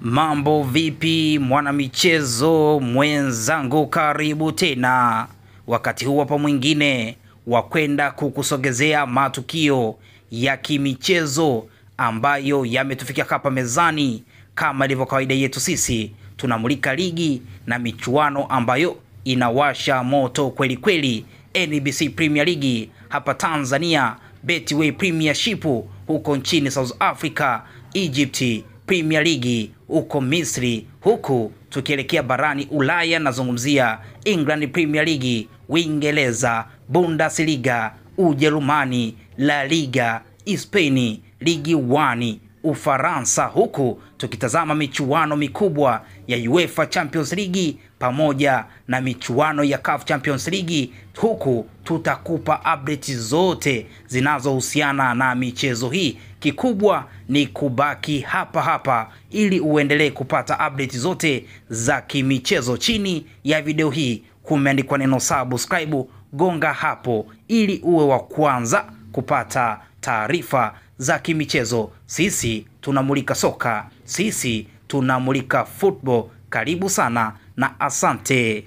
Mambo vipi mwanamichezo mwenzangu, karibu tena wakati huu hapa mwingine wa kwenda kukusogezea matukio ya kimichezo ambayo yametufikia hapa mezani. Kama ilivyo kawaida yetu, sisi tunamulika ligi na michuano ambayo inawasha moto kweli kweli. NBC Premier League hapa Tanzania, Betway Premiership huko nchini South Africa, Egypt Premier League huko Misri, huku tukielekea barani Ulaya, nazungumzia England Premier League, Uingereza, Bundesliga, Ujerumani, La Liga, Spain, Ligi 1 Ufaransa, huku tukitazama michuano mikubwa ya UEFA Champions League pamoja na michuano ya CAF Champions League, huku tutakupa update zote zinazohusiana na michezo hii. Kikubwa ni kubaki hapa hapa ili uendelee kupata update zote za kimichezo. Chini ya video hii kumeandikwa neno subscribe, gonga hapo ili uwe wa kwanza kupata taarifa za kimichezo. Sisi tunamulika soka, sisi tunamulika football. Karibu sana na asante.